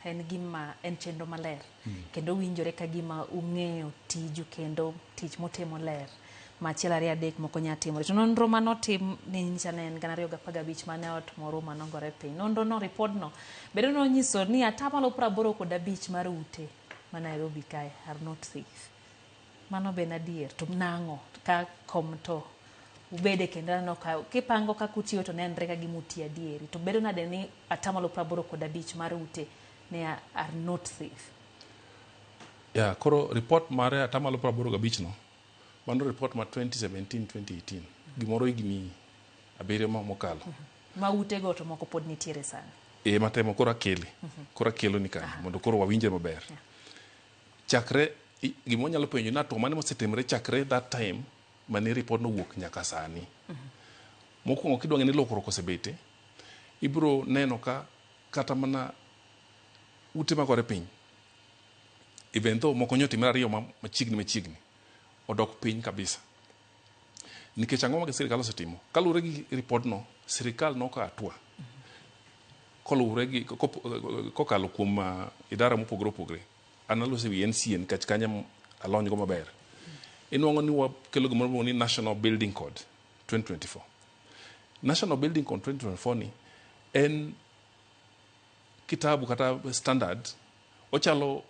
En gima en chenro maler kendo winjore ka gima ung'eyo tiju kendo tich mutimo ler ma achiel ariyo adek moko nya timore. To nonro manotim ne nyicha ne en 2015 mane ot moro manogore piny. Nonro no report no bende nonyiso ni 85% mar ute ma Nairobi kae are not safe. Mano be en adier to nang'o ka kom to ubede kendo aneno ka kipango kaka utiyo to nenre ka gima utiyo adieri to bedo nade ni 85% mar ute ne are not safe. Yeah, koro report mare 85% no, mano report ma 2017-2018, gimoro higni 7 mokalo. Ma utego to moko pod nitiere sani. E matemo koro akele, koro akelo ni kanyo mondo koro wawinje maber. Chakre gima wanyalo penjo ni to mane mosetimore chakre that time mane report no wuok nyaka sani. Mokwongo kidwa ng'e ni lokruok osebete, ibiro neno ka kata mana ute magore piny, even though moko nyotimre ariyo machiegni machiegni, odok piny kabisa. Nikech ang'o ma sirikal osetimo? Kaluwore gi report no, sirikal nokawo hatua koluwore gi kokalo kuom idara mopogore opogore. An aloso ewi NCA nikech kanyo alony go maber. Inuang'o ni wakelo gimoro miluongo ni National Building Code 2024. National Building Code 2024 ni en kitabu kata standard ochalo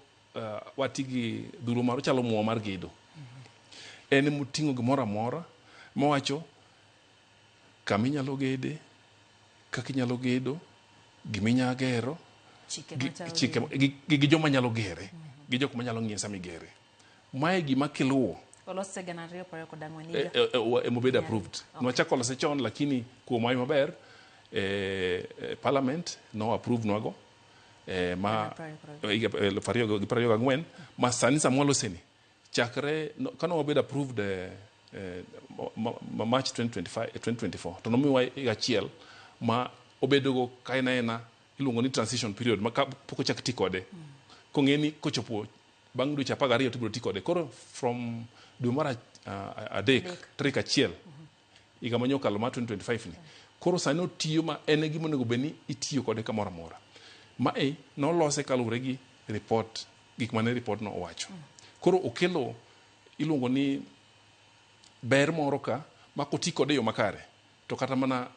wati gi dhuluo mar ochalo muma mar gedo. En emoting'o gimoro amora mowacho kama inyalo gede, kaka inyalo gedo, giminya gero, chike gi joma nyalo gere, gi jok manyalo ng'iye sama igere. Mae gima kiluwo Olose 2024 higa. Emobedo approved. Nwachako lose chon lakini kuom hawi maber parliament no approve nwago ma higa 2024 ma sani sama waloseni chakre no, kane wabedo approved March 2025, 2024 to nomiwa higa achiel ma obedogo ka en aena iluongo ni transition period ma pok ochak ti kode kong'e ni kochopo bang' dweche 12 to ibiro ti kode. Koro from dwe mar 3 tarik 1 higa mane okalo mar 2025 ni koro sani otiyo ma en e gima onego bed ni itiyo kode kamoro amora. Mae nolose kaluwore gi report gik mane report no owacho. Koro okelo iluongo ni ber moro ka ma koti kode e yo makare to kata mana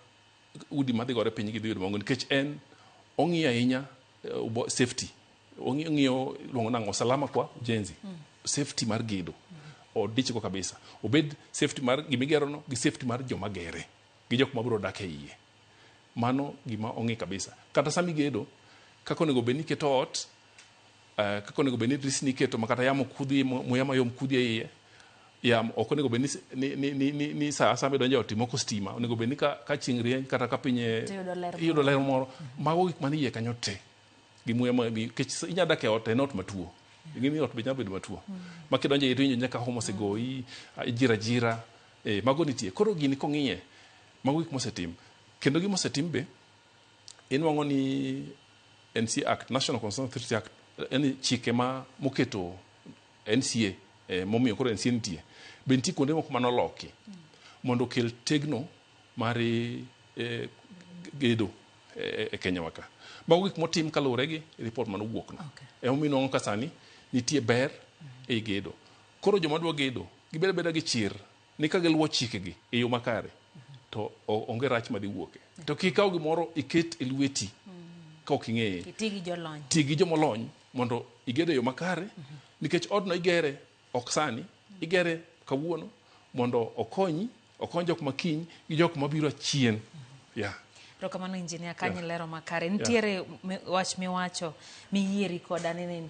udi madhi gore piny gi dhi yudo maonge nikech en ong'iyo ahinya safety ong'iyo iluongo nang'o usalama kwa ujenzi, safety mar gedo odich go kabisa, obed safety mar gimigero no gi safety mar joma gere gi jok mabiro dak e iye. Mano gima ong'i kabisa. Kata sama igedo kaka onego bed ni iketo ot, kaka onego bed ni dirisni iketo ma kata yamo kudhi, muya mayom kudhi e iye yamo ok onego bed ni sa asaya midonjo e ot imoko stima, onego bed ni ka chieng' rieny kata ka piny iyudo ler moro. Mago gik manie iye kanyo te gi muya ma nikech inya dak e ot en ot matuo, ing'e ni ot be nyalo bedo matuo ma kidonjo e iye to iwinjo nyaka homa osegoyi, ijir ajira, mago nitie. Koro gini kong'iye mago gik mosetim kendo gima osetim be inuang'o ni NCA Act, National Construction Authority Act, en chike ma moketo NCA momiyo koro NCA nitie be nitie kuonde moko manoloki mondo okel tegno mar gedo e Kenya wa ka. Mago gik motim kaluwore gi report manowuok no. Emomiyo inuang'o ka sani nitie ber ei gedo. Koro joma dwa gedo gibed abeda gi chir ni ka giluwo chikegi e yo makare to onge rach madhi wuoke. To kik ikaw gimoro iket e lweti ka ok ing'eye. Iti gi jolony. Ti gi jomolony mondo iged e yo makare nikech odno igere ok sani, igere kawuono mondo okonyi, okony jok makiny gi jok mabiro achien. Yeah. Erokamano engineer kanyo lero makare. Nitiere wach miwacho miyieri koda ni